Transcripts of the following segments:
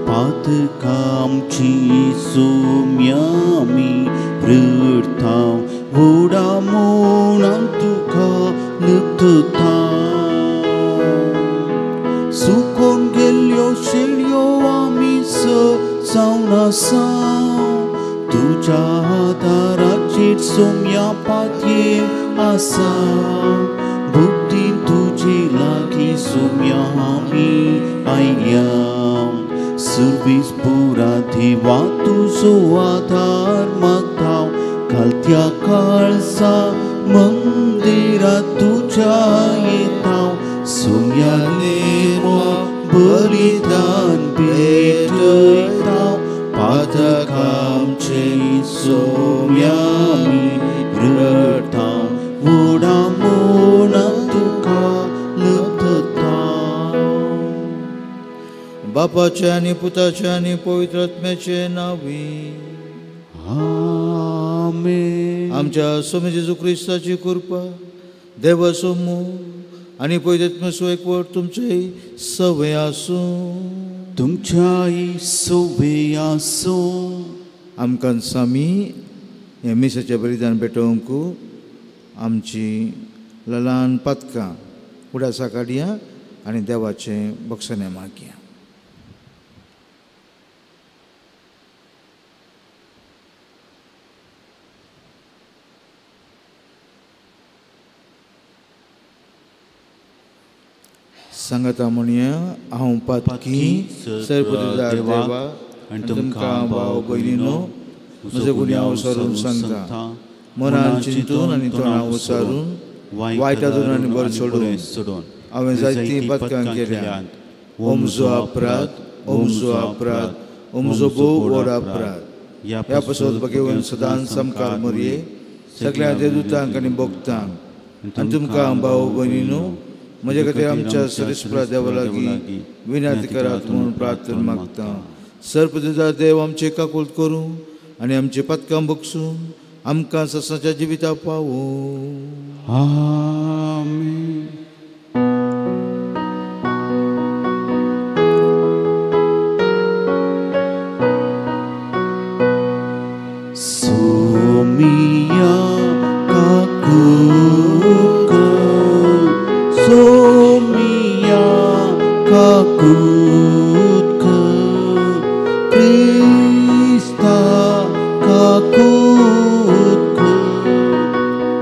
पातकामची सोम्यामी रडताव व्हडा मोणान तुका लुटता सुकोन गेल्ल्यो शेळयो आमी जावन आसा तुज्या दाराचेर सोम्या पातयेव आसा भक्तीन तुजे लागीं सोम्या आमी आयल्या सुर्वीस पुरा देवा तुजो आदार मागता घालत्या काळजा मंदिरा तुज्या येता सोम्याले बलिदान भेटयता पातकामचे सोम्यामी रडता व्हडा मोणान तुका लुटता. बापाचे आनी पुताचे आनी पवित्र आत्म्याचे नांवी आमेन. आमच्या स्वामी जेजू क्रिस्ताची कृपा, देवाचो मोग आनी पवित्र आत्म्याचो एकवट तुमचे सवे आसूं. तुमच्याय सवे आसूं. आमकां सामी हें मिसाचें बलिदान भेटोवंक आमची ल्हान पातकां उडासा काडया आनी देवाचें बक्षणें मागया. सांगाता म्हणया, हांव पातकी सरपतिदार देवा आनी तुमकां भाव भयणीनो म्हजो गुन्यांव सारून सांगता. मनान चिंतून आनी तोंडान उचारून वायट आदून आनी बरें सोडून हांवें जायतीं पातकां केल्यांत. हो म्हजो अपराध, हो म्हजो अपराध, हो म्हजो भोव व्हड अपराध. ह्या पासत भगेवन सदांच सामकार मरये सगळ्या देवदूतांक आनी भक्तांक आनी तुमकां भाव भयणीनो म्हजे खातीर आमच्या सरेस्परा देवा लागीं विनंती करात म्हणून प्रार्थना मागता. सरपतिदार देव आमचे काकूळ करूं आनी आमचे पातकां बगसून आमकां ससाच्या जिविता पावूं. आमेन. सोमिया काकूक सोमिया काकूक क्रिस्ता काकूक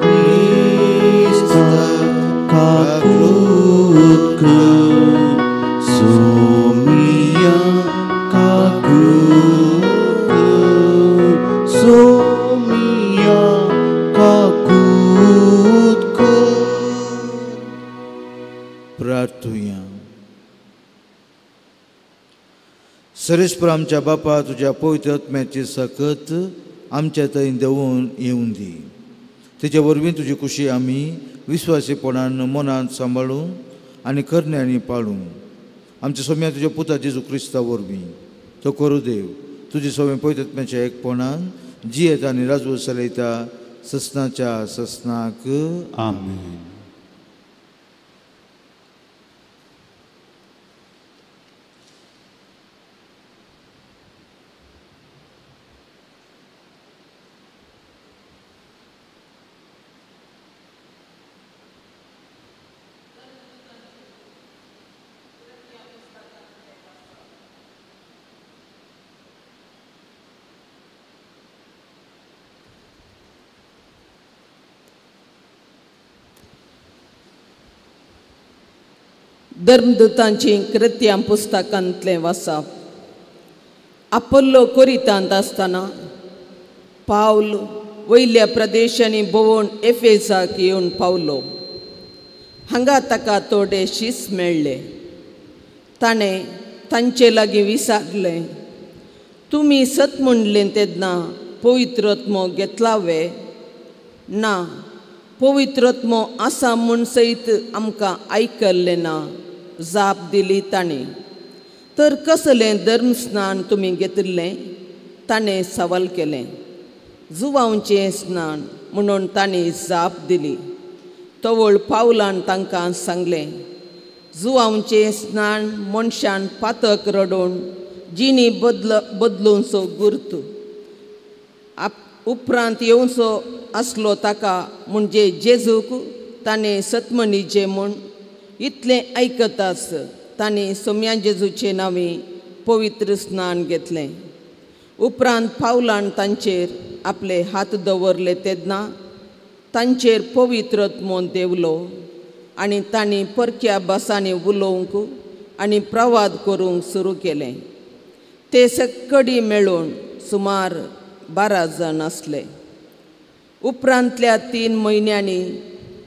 क्रिस्ता काकूक सोमिया काकूक सोमिया काकूक. प्रार्थुया. सरेस्पर आमच्या बापा तुज्या पवित्र आत्म्याची सकत आमच्या थंय देंवोवन येवन दी. तेच्या वरवीं तुजी खुशी आमी विस्वासीपणान मनांत सांबाळून आनी करण्यांनी पाळूं. आमच्या सोम्या तुज्या पुता जेजू क्रिस्ता वरवीं तो करू देव तुजे सोम्या पवित्र आत्म्याच्या एकपणान जियेता आनी राजवट चलयता ससनाच्या ससनाक. आमेन. धर्मदूतांची कृत्यां पुस्तकांतलें वाचप. आपोल्लो कोरितांत आसतना पावल वयल्या प्रदेशांनी भोंवून एफेसाक येवन पावलो. हांगा ताका थोडे शीस मेळ्ळे. ताणें तांचे लागीं विचारलें, तुमी सत म्हणलें तेन्ना पवित्र आत्मो घेतला वे? ना, पवित्र आत्मो आसा म्हूण सयत आमकां आयकल्लें ना, जाप दिली ताणें. तर कसलें धर्मस्नान तुमी घेतिल्लें? ताणें सवाल केलें. जुवांचें स्नान म्हणून तांणी जाप दिली. तवळ पावलान तांकां सांगलें, जुवांचें स्नान मनशान पातक रडोवन जिणी बदलूनचो गुर्त उपरांत येवचो आसलो ताका म्हणजे जेजूक ताणें सतमणीचें म्हूण इतलें आयकताच ताणें सोम्या जेजूचे नांवे पवित्र स्नान घेतलें. उपरांत पावलान तांचेर आपले हात दवरले तेन्ना तांचेर पवित्र आत्मो देंवलो आनी तांणी परक्या भासांनी उलोवंक आनी प्रवाद करूंक सुरू केलें. ते सक्कडी मेळून सुमार 12 जाण आसले. उपरांतल्या 3 म्हयन्यांनी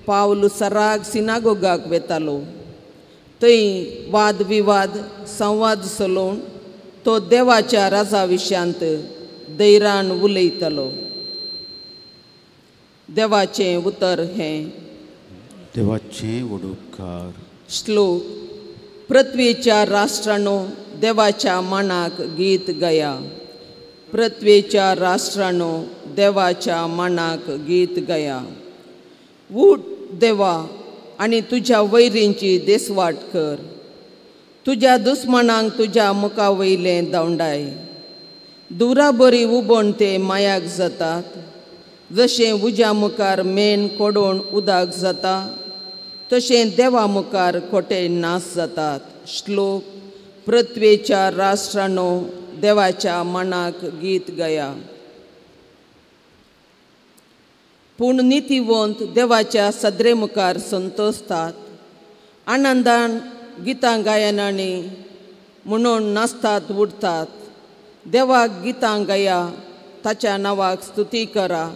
पावल सराग सिनागोगाक वेतालो. थंय वाद विवाद संवाद चलोवन तो देवाच्या राजा विशयांत धैर्यान उलयतालो. देवाचें उतर हें देवाचें वडोपकार. श्लोक. पृथ्वीच्या राष्ट्रांनो देवाच्या मानाक गीत गाया. पृथ्वीच्या राष्ट्रांनो देवाच्या मानाक गीत गाया. उठ देवा आनी तुज्या वैरींची देसवाट कर. तुज्या दुस्मनांक तुज्या मुखा वयलें धांवडाय. दुरा बरी उबोन ते मायाक जातात, जशें उज्या मुखार मेन कोडोवन उदक जाता तशें देवा मुखार खोटे नाश जातात. श्लोक. पृथ्वीच्या राष्ट्रांनो देवाच्या मानाक गीत गाया. पूण नितीवंत देवाच्या सदरे मुखार संतोषतात, आनंदान गितां गायनांनी म्हणून नाचतात उडतात. देवाक गितां गाया, ताच्या नांवाक स्तुती करा.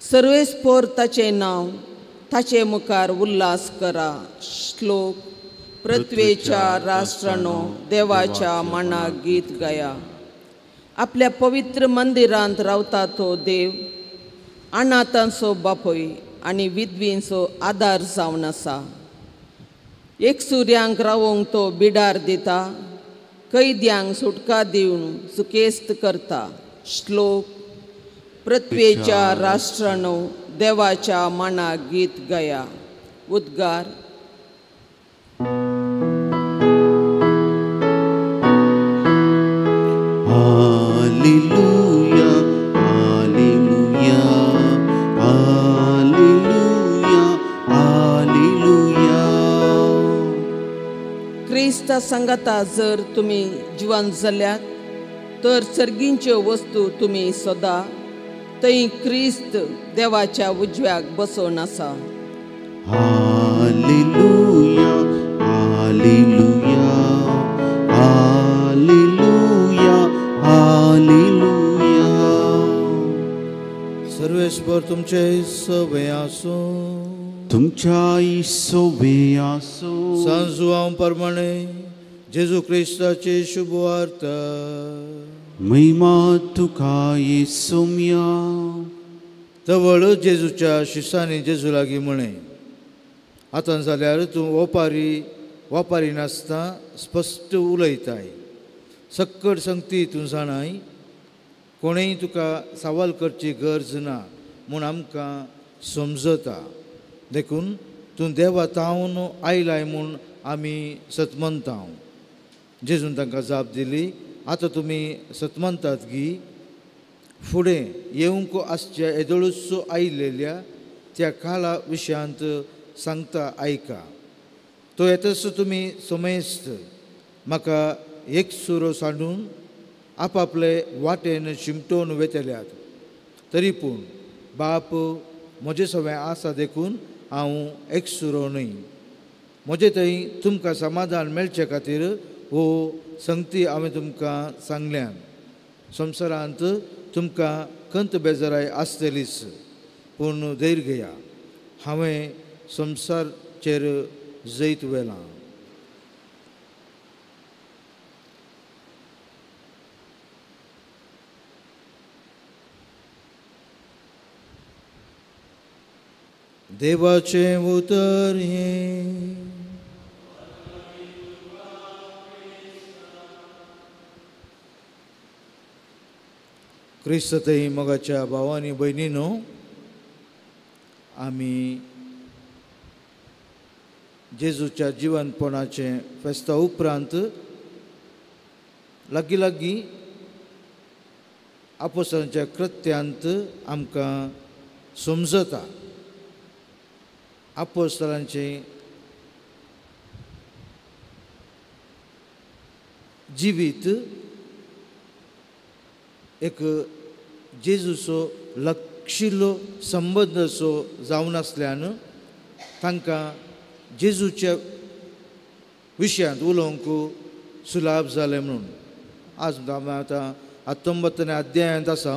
सर्वेस्पोर ताचें नांव ताचे मुखार उल्हास करा. श्लोक. पृथ्वीच्या राष्ट्रांनो देवाच्या मानाक गीत गाया. आपल्या पवित्र मंदिरांत रावता तो देव अनाथांचो बापूय आनी विधवींचो आदार जावन आसा. एकसुऱ्यांक रावोंक तो बिडार दिता, कैद्यांक सुटका दिवन सुकेस्त करता. श्लोक. पृथ्वीच्या राष्ट्रांनो देवाच्या मानाक गीत गाया. उद्गार. Hallelujah, hallelujah, hallelujah, hallelujah. क्रिस्ता संगता जर तुमी जिवन जाल्यात तर सर्गींच्यो वस्तू तुमी सदा थंय क्रिस्त देवाच्या उजव्याक बसोवन आसा. Hallelujah, hallelujah, hallelujah, hallelujah. सर्वेस्पर तुमचे सवे आसूं, तुमच्या सवे आसूं. सांजुआंव प्रमाणे जेजू क्रिस्ताची शुभवार्ता. महिमा तुका येसुम्या. तवळ जेजूच्या शिसांनी जेजू लागीं म्हळें, आतां जाल्यार तूं ओपारी वापारी नासता स्पश्ट उलयताय. सक्कड संगती तूं जाणाय, कोणेय तुका सवाल करची गरज ना म्हूण आमकां समजता. देखून तूं देवा तावन आयलाय म्हूण आमी सतमंताव. जेजून तांकां जाप दिली, आतां तुमी सतमंतात गी? फुडें येवंक आसच्या येदोळूच आयिल्ल्या त्या काळा विशयांत सांगता आयका. तो येतच तुमी समेस्त म्हाका एक सुरो सांडून आपापले वाटेन शिमटोवन वेतल्यात. तरी पूण बाप म्हजे सवें आसा देखून हांव एकसुरो न्हय. म्हजे थंय तुमकां समाधान मेळचे खातीर हो संगती हांवें तुमकां सांगल्यान. संवसारांत तुमकां खंत बेजाराय आसतलीच, पूण धैर्य घेया, हांवें संवसारचेर जैत व्हेलां. देवाचें उतर हें. क्रिस्तय मोगाच्या भावांनी भयणीनो, आमी जेजूच्या जिवनपणाचें फेस्ता उपरांत लागीं लागीं आपोस्तलांच्या कृत्यांत आमकां समजता आपोस्तलांचें जिवीत एक जेजूचो लक्षिल्लो संबंदसो जावन आसल्यान तांकां जेजूच्या विशयांत उलोवंक सुलाभ जालें म्हणून आज आमी आतां 19 अध्यायांत आसा.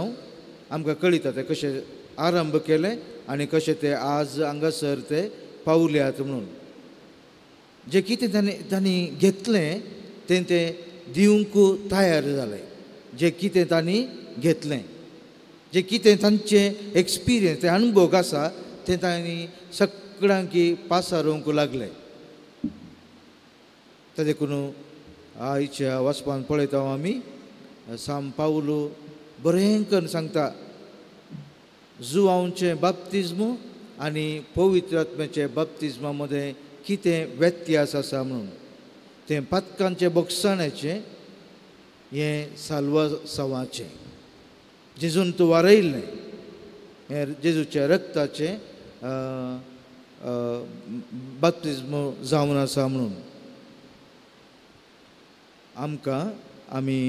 आमकां कळिता ते कशें आरंभ केलें आनी कशें ते आज हांगासर ते पावल्यात म्हणून. जें कितें तांणी घेतलें तें ते दिवंक तयार जालें. जें कितें तांणी घेतलें, जें कितें तांचें एक्सपिरियन्स ते अनुभव आसा तें तांणी सगळ्यांक पासारूंक लागलें. तें देखून आयच्या वाचपान पळयता आमी सांव पावलो बरें करून सांगता जुवांवचें बाप्तिज्म आनी पवित्र आत्म्याचे बाप्तिज्मा मदें कितें व्यत्यास आसा म्हणून. तें पातकांचें बोगसाण्याचें, हें साल्वासांवाचें. जेजून तूं वारयल्लें हें जेजूच्या रक्ताचें बाप्तिज्म जावन आसा म्हणून. आमकां आमी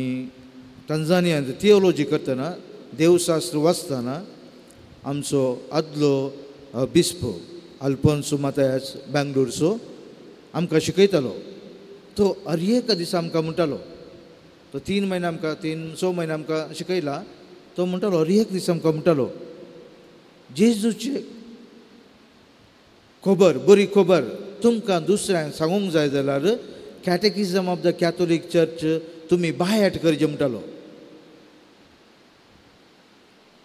तंजानियांत थियोलॉजी करतना देवशास्त्र वाचतना आमचो आदलो बिस्प अल्फोन्सो मातायास बेंगलोरचो आमकां शिकयतालो. तो हर एका दिसा आमकां म्हणटालो, तो 3 म्हयने आमकां 3-6 म्हयने आमकां शिकयला. तो म्हणटालो हर एक दीस आमकां म्हणटालो जेजूची खबर, बरी खबर तुमकां दुसऱ्यांक सांगूंक जाय जाल्यार catechism of the Catholic church तुमी बायाट करचें म्हणटालो.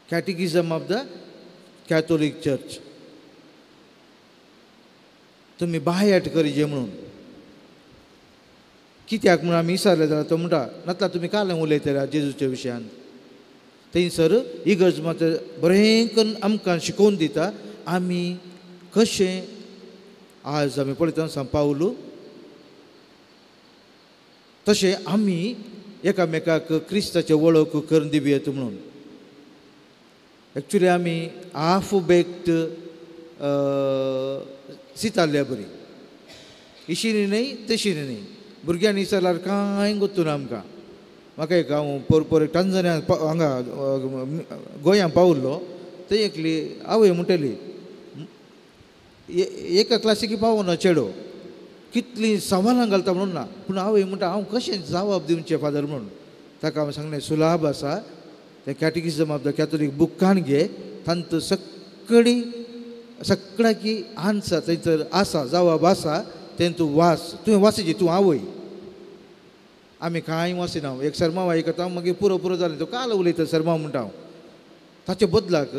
Catechism of the Catholic church तुमी बायाट करचें म्हणून. कित्याक म्हणून आमी विचारलें जाल्यार तो म्हणटा नातल्यार तुमी काल उलयतले जेजूच्या विशयान. थंयसर इगर्ज मात बरें करून आमकां शिकोवन दिता आमी कशें. आज आमी पळयता सांव पावलो तशें आमी एकामेकाक क्रिस्ताचे वळख करून दिवयेत म्हणून. एक्चुली आमी हाफ बेक्ड सितारल्या बरी, इशिनी न्हय तशिनी न्हय. भुरग्यांनी विचारल्यार कांय गोत्तू ना आमकां. म्हाका एक हांव पोर पोर टांझानिया हांगा गोंयांत पावल्लो थंय एकली आवय म्हणटली एका क्लासीक पावना चेडो कितलीं सवालां घालता म्हणून ना, पूण आवय म्हणटा हांव कशें जवाब दिवचें फादर म्हणून. ताका हांवें सांगलें सुलाभ आसा तें कॅटिकिजम ऑफ the Catholic बुकान घे, तांतूं सगळी सगळ्याकी आन्सर थंयसर आसा, जवाब आसा, तें तूं वाच, तुवें वाचची तूं आवय. आमी कांय वाचिना, एक सरमाव आयकता मागीर पुरो पुरो जालें. तो काल उलयता सरमाव म्हणटा हांव ताच्या बदलाक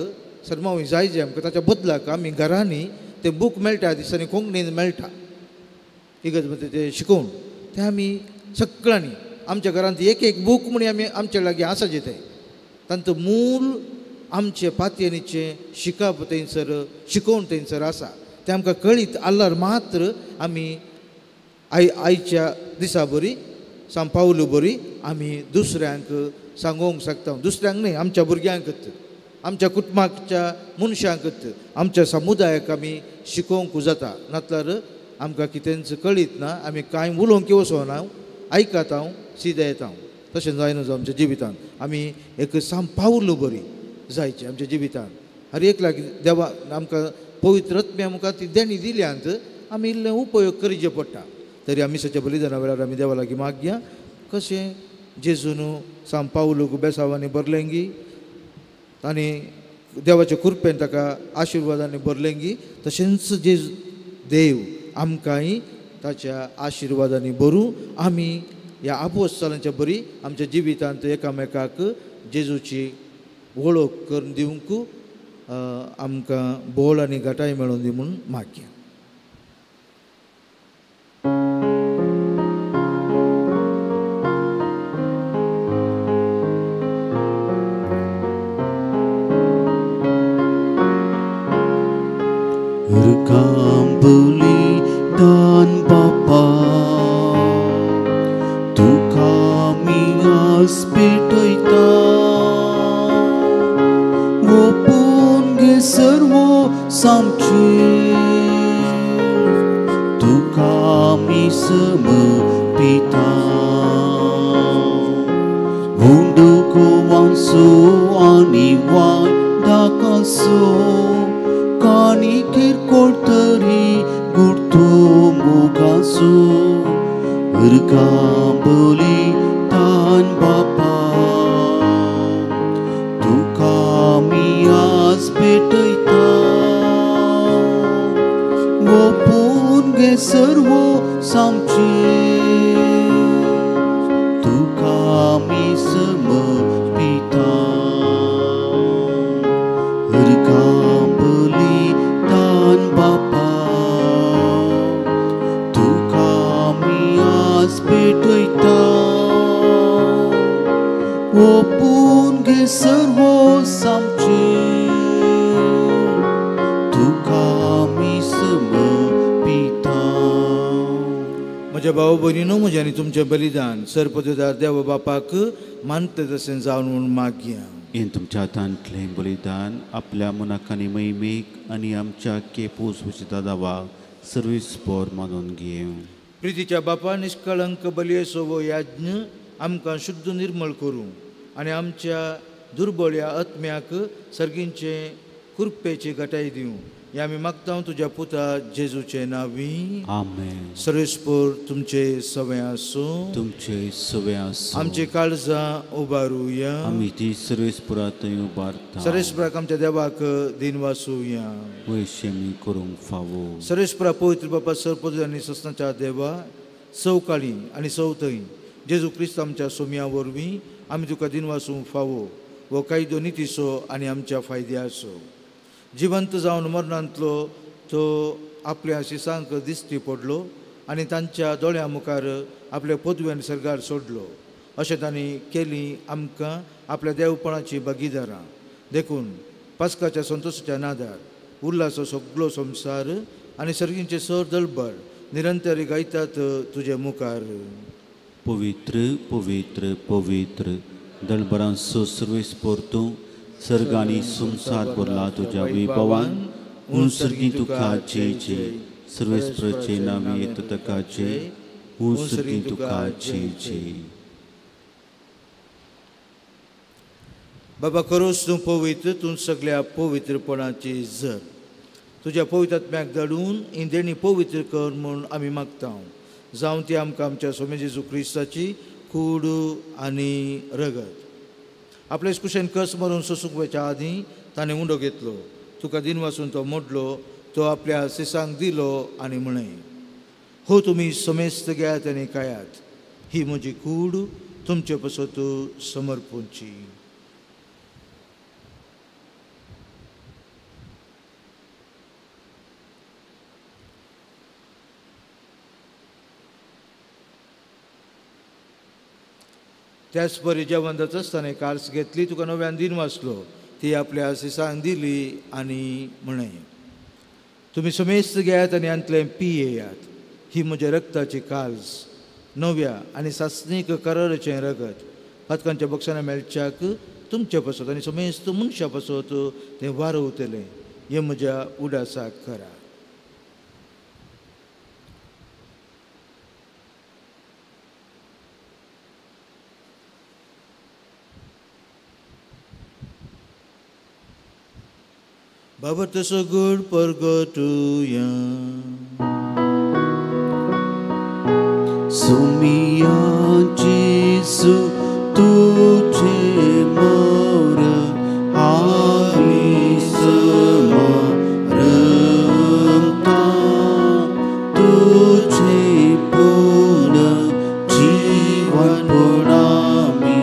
सरमाव जाय जे आमकां ताच्या बदलाक आमी घरांनी तें बूक मेळटा दिसांनी कोंकणीन मेळटा इगर्ज तें शिकोवन तें आमी सगळ्यांनी आमच्या घरांत एक एक बूक म्हणी आमी आमच्या लागीं आसाचें तें तांचो मूल आमचे पातयेनीचें शिकप थंयसर शिकोवन थंयसर आसा तें आमकां कळीत आल्यार मात्र आमी आयच्या दिसा बरी सांव पावलो बरी आमी दुसऱ्यांक सांगोवंक शकता. दुसऱ्यांक न्हय, आमच्या भुरग्यांकच, आमच्या कुटुंबाच्या मनशांकच, आमच्या समुदायाक आमी शिकोवंक जाता. नातल्यार आमकां कितेंच कळीत ना, आमी कांय उलोवंक वचना, आयकता हांव सिदें येता हांव. तशें जायना जावं आमच्या जिवितांत. आमी एक सांव पावलो बरी जायचें आमच्या जिवितांत. हर एक लागीं देवा आमकां पवित्र आत्म्या आमकां ती देणी दिल्यांत आमी इल्लें उपयोग करचें पडटा. तरी आमी मिसाच्या बलिदाना वेळार आमी देवा लागीं मागया कशें जेजून सांव पावलूक बेसावांनी भरलेंगी आनी देवाच्या कृपेन ताका आशिर्वादांनी भरलेंगी, तशेंच जेजू देव आमकांय ताच्या आशिर्वादांनी भरूं. आमी ह्या आपोस्तलांच्या बरी आमच्या जिवितांत एकामेकाक जेजूची वळख करून दिवंक आमकां बोळ आनी घटाय मेळोवन दी म्हूण मागया. समर्पिता उंडको वांसो आनी वायदाकासो काणिकेर कोर्तरी गुर्तो मुगासो उर्गांबली तान बापा तुका आमी आज भेटयता ओपून गे सर्व सामचे तुका आमी समर्पिता उर्गांबली तान बापा तुका आमी आज भेटयता ओपून गे सर्व सामचे तुका आमी समर्पिता. म्हज्या भाव भयणीनो म्हजें आनी तुमचें बलिदान सरपददार देव बापाक मानतले तशें जावन म्हूण मागया. हें तुमच्या हातांतलें बलिदान आपल्या मनाक आनी महिमेक आनी आमच्या केपूस उचिता दावा सर्वीस पोर मानून घेवं. प्रितीच्या बापा निष्कळंक बलयेचो हो याज्ञ आमकां शुद्ध निर्मळ करूं आनी आमच्या दुर्बळ आत्म्याक सर्गींचे कृपेची घटाय दिवं हे आमी मागता तुज्या पुता जेजूचे नांवी. आमेन. सर्वेस्पोर तुमचे सवे आसूं. तुमचे सवे आसूं. आमची काळजां उबारुया. आमी ती सर्वेस्पोरा थंय उबारता. सर्वेस्पोराक आमच्या देवाक दिन वासूया. वयशे आमी करूंक फावो. सर्वेस्पोरा पवित्र बापा सरपद आनी ससनाच्या देवा सवकाळी आनी सवथंय जेजू क्रिस्त आमच्या सोम्या वरवीं आमी तुका दिन वासूंक फावो हो कायदो नितीचो आनी आमच्या फायद्याचो. जिवंत जावन मरणांतलो तो आपल्या शिसांक दिश्टी पडलो आनी तांच्या दोळ्यां मुखार आपल्या पदव्यान सर्गार सोडलो. अशें तांणी केली आमकां आपल्या देवपणाची भागीदारां. देखून पास्काच्या संतोशाच्या नादार उल्लासो सगळो संवसार आनी सर्गींचे सर दलबर निरंतर गायतात तुजे मुखार. पवित्र पवित्र पवित्र दळबरांचो सर्वेस्पोर तूं सर्ग आनी संवसार भरला तुज्या वैभवान. हूं सर्गी तुका जय जय. सर्वेस्पराचे नांवी येता ताका जय. हूं सर्गी तुका जय जय. बाबा करोस तूं पवित्र, तूं सगळ्या पवित्रपणाची जर तुज्या पवित्र आत्म्याक धाडून ही देणी पवित्र कर म्हूण आमी मागता. जावं ती आमकां आमच्या स्वामी जेजू क्रिस्ताची कूड आनी रगत. आपले कुशेन कस मरून सोसूंक वयच्या आदीं ताणें उंडो घेतलो, तुका दिन वासून तो मोडलो, तो आपल्या शिसांक दिलो आनी म्हळें, हो तुमी समेस्त घेयात आनी खायात, ही म्हजी कूड तुमचे पसत समर्पूंची. त्याच परी जेवण जाता आसतना काल्स घेतली, तुका नव्यान दिन वाचलो, ती आपल्या शिसांक दिली आनी म्हळें, तुमी समेस्त घेयात आनी हांतलें पियेयात, ही म्हज्या रक्ताची काल्स, नव्या आनी सासणीक कराराचें रगत, पातकांच्या बक्षाना मेळच्याक तुमचे पासत आनी समेस्त मनशा पासत तें वारवतलें, हें म्हज्या उडासाक करा. बाबा तसो गोड परगटुया. सुमिया जेजू तुझे मोर आमी समरमता तुझे पूर्ण जीवन आमी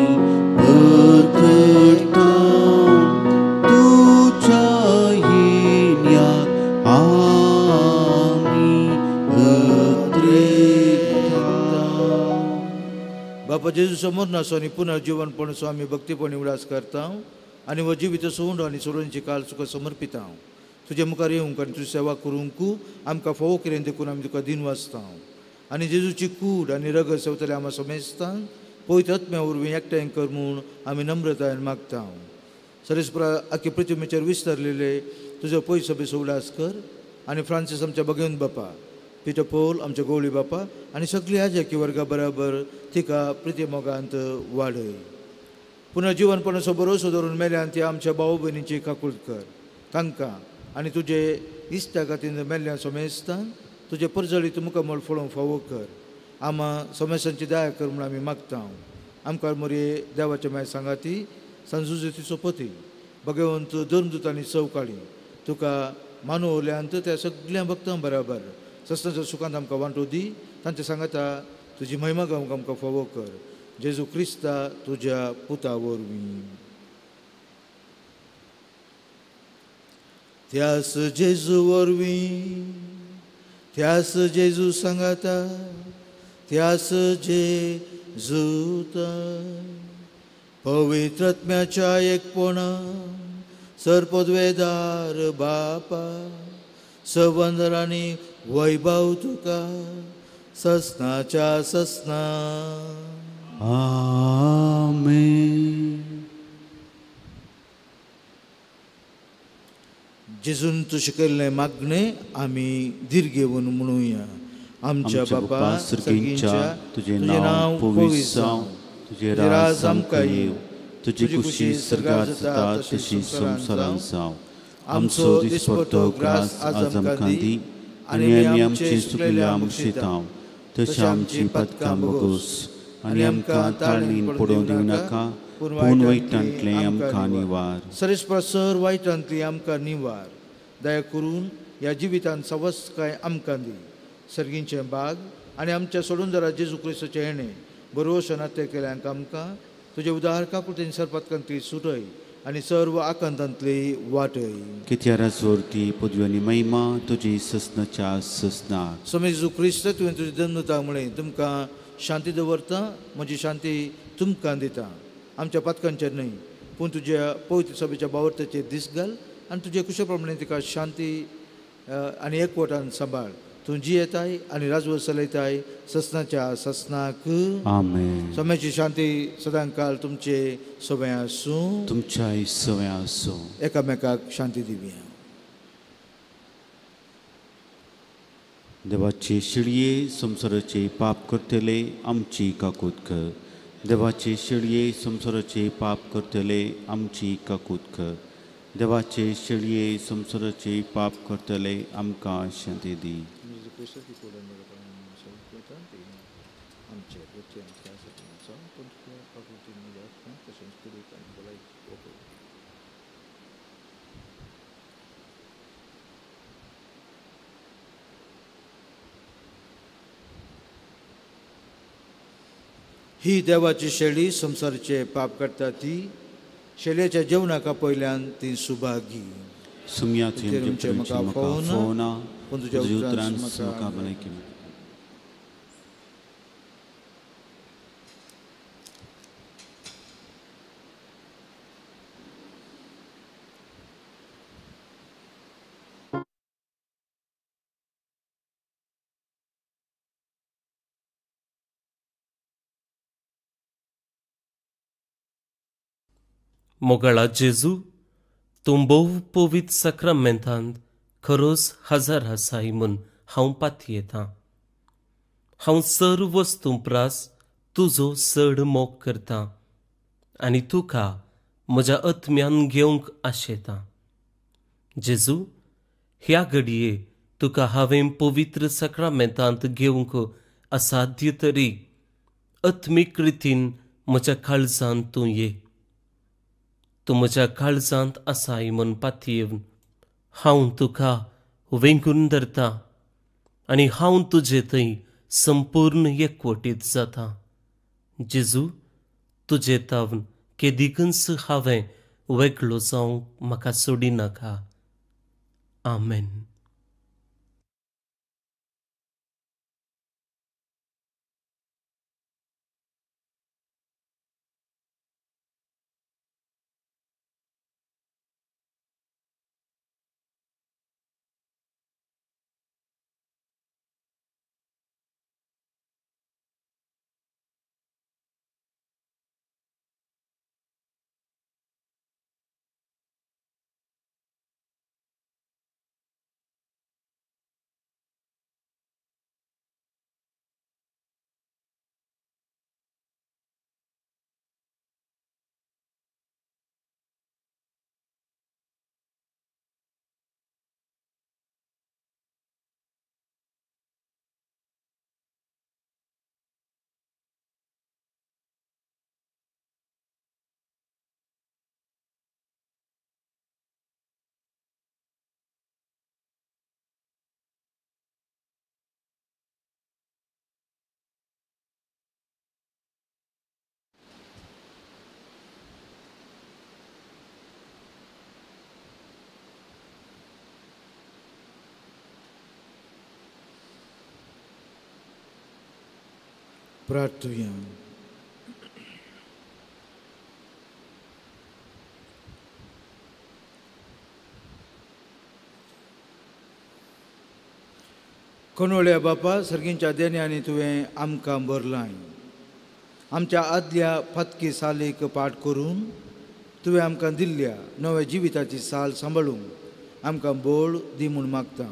बदलता तुझ्या येण्याक आमी अद्रेता. बापा जेजू समोर नासो आनी पुनर्जीवनपण स्वामी भक्तीपणी उडास करता आनी हो जिवीत सोंड आनी सोडोवची काल तुका समर्पिता. तुजे मुखार येवंक आनी तुजी सेवा करूंक आमकां फावो केलें देखून आमी तुका दिन वाचता. आनी जेजूची कूड आनी रगत सेवतले आमा समेस्तांक पवित्र आत्म्या वरवीं एकठांय कर म्हूण आमी नम्रतायेन मागता. सरेस्परा आख्खे पृथ्वीचेर विस्तारलेले तुजो पयसो सभेचो उडास कर आनी फ्रांसीस आमच्या भगवंत बापा, पिटर पौल आमच्या गोवळी बापा आनी सगळी आजकी वर्गा बराबर तिका प्रिती मोगांत वाडय. पुनर्जीवनपणाचो भरोसो दवरून मेल्यान ती आमच्या भाव भयणीची काकूट कर. तांकां आनी तुजे इश्टा खातीर मेल्ल्या समेस्तान तुजे परजळीत मुखामळ फळोवंक फावो कर. आमा समेस्तांची दया कर म्हूण आमी मागता. आमकां मोरये देवाच्या माय सांगाती सांजुजेची सोपती भगवंत धर्मदूतांनी चवकाळी तुका मानवल्यांत त्या सगळ्या भक्तां बराबर सस्नाच्या सुखांत आमकां वांटो दी. तांच्या सांगाता तुजी महिमा गावंक आमकां फावो कर. जेजू क्रिस्ता तुज्या पुता वरवीं. त्यास जेजू वरवीं, त्यास जेजू सांगाता, त्यास जेजूता पवित्रत्म्याच्या एकपणा सरपदवेदार बापा सवंदर आनी वैभव तुका ससनाच्या ससना. आमेन. जेजून तूं शिकयल्लें मागणें आमी धीर घेवन म्हणुया. आमच्या बापा सर्गींच्या, तुजें नांव पवित्र जावं, तुजें राज आमकां येवं, तुजी खुशी स्वर्गार जाता तशी संवसारांत जावं. आमचो दिसपट्टो ग्रास आज आमकां दी आनी आमी आमचे चुकलेल्या मुक्षितांव तशें आमची पदकां बगोस आनी आमकां ताळणीन पडोवंक दिवं नाका, पूण वायटांतलें आमकां निवार. सरेस्पर सर वायटांतली आमकां निवार. दया करून ह्या जिवितांत सवस्काय आमकां दी. सर्गींचें बाग आनी आमच्या सोडून जेजू क्रिस्ताचें हेणें बरोवशा नातें केल्यांक आमकां तुजे उदार काकुळतेन सरपातकांतली सुटय आनी सर्व आकांतांतली वाटय. कित्या राजवर्ती पदवी आनी महिमा तुजी ससनाच्या ससना. स्वामी जेजू क्रिस्त तुवें तुजे धर्मदूतांक म्हळें, तुमकां शांती दवरता, म्हजी शांती तुमकां दिता. आमच्या पातकांचेर न्हय पूण तुज्या पवित्र सभेच्या बावर्ताचेर दीस घाल आनी तुजे कुशे प्रमाणे तिका शांती आनी एकवटान सांबाळ. तूं जियेताय आनी राजवट चलयताय ससनाच्या ससनाक. आमेन. स्वाम्याची शांती सदांकाल तुमचे सवय आसूं, तुमच्याय सवय आसूं. एकामेकाक शांती दिवया. देवाचे शिळये संवसाराचे पाप करतले आमची काकूत कर. देवाचे शिळये संवसाराचे पाप करतले आमची काकूत कर. देवाचे शिळये संवसाराचे पाप करतले आमकां शांती दी. ही देवाची शेळी संवसाराचे पाप करता ती शेळयेच्या जेवणाक पयल्यान ती सुभागी. सुम्याचे म्हाका फोवना, पूण तुज्या उतरान म्हाका भलायकी. मोगाळा जेजू, तूं भोव पवित्र साक्रामेंतांत खरोच हजर आसाय म्हूण हांव पातयेतां. हांव सर्व वस्तूं प्रास तुजो चड मोग करतां आनी तुका म्हज्या आत्म्यान घेवंक आशेतां. जेजू, ह्या घडये तुका हांवें पवित्र साक्रामेंतांत घेवंक असाध्य तरी आत्मीक रितीन म्हज्या काळजांत तूं ये. तूं म्हज्या काळजांत आसाय म्हूण पातयेवन हांव तुका वेंगून धरतां आनी हांव तुजे थंय संपूर्ण एकवटीत जाता. जेजू, तुजे तावन केदिकूच हांवें वेगळो जावंक म्हाका सोडिनाका. आमेन. प्रार्थुया. कोनोळ्या बापा, सर्गींच्या देण्यांनी तुवें आमकां भरलाय. आमच्या आदल्या फातकी सालीक पाठ करून तुवें आमकां दिल्ल्या नव्या जिविताची साल सांबाळूंक आमकां बोळ दी म्हूण मागता.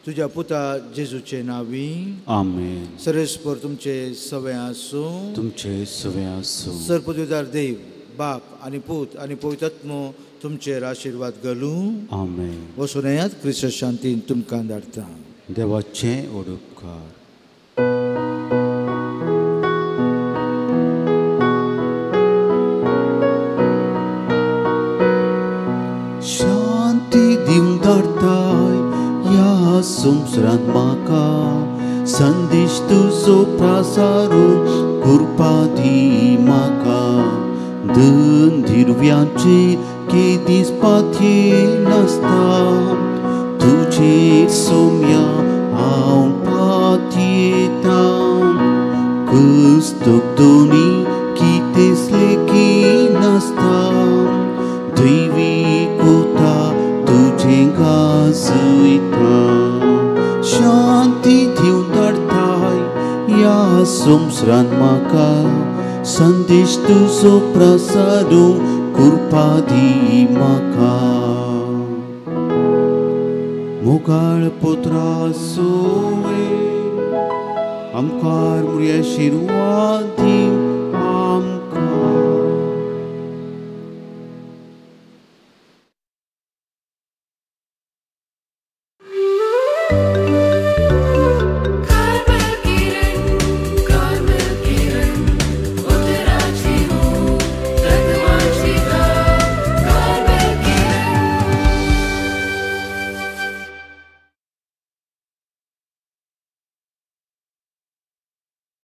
तुज्या पुता जेजूचे नांवी आमेन. सरेस्पर तुमचे सवे आसूं. तुमचे सवे आसूं. सरपदवीदार देव बाप आनी पूत आनी पवित्र आत्मो तुमचेर आशिर्वाद घालूं. आमेन. वचून येयात, क्रिस्त शांतीन तुमकां धाडटा. देवाचे उपकार. शांती दिवन धाडताय ह्या संवसारांत म्हाका, संदेश तुजो प्रसारून कृपा दी म्हाका. धन दिरव्याचे केदीस पाथये नासता, तुजेर सोम्या हांव पातयेता. कुस्तक दोनी कितेंच लेखी नासता, दैवी कोता तुजें गाजयता. शांती दिवन धाडताय ह्या संवसारांत म्हाका, संदेश तुजो प्रसारून कृपा दी म्हाका. मोगाळ पुत्रा सोवे आमकार मुर्या आशिर्वाद दी.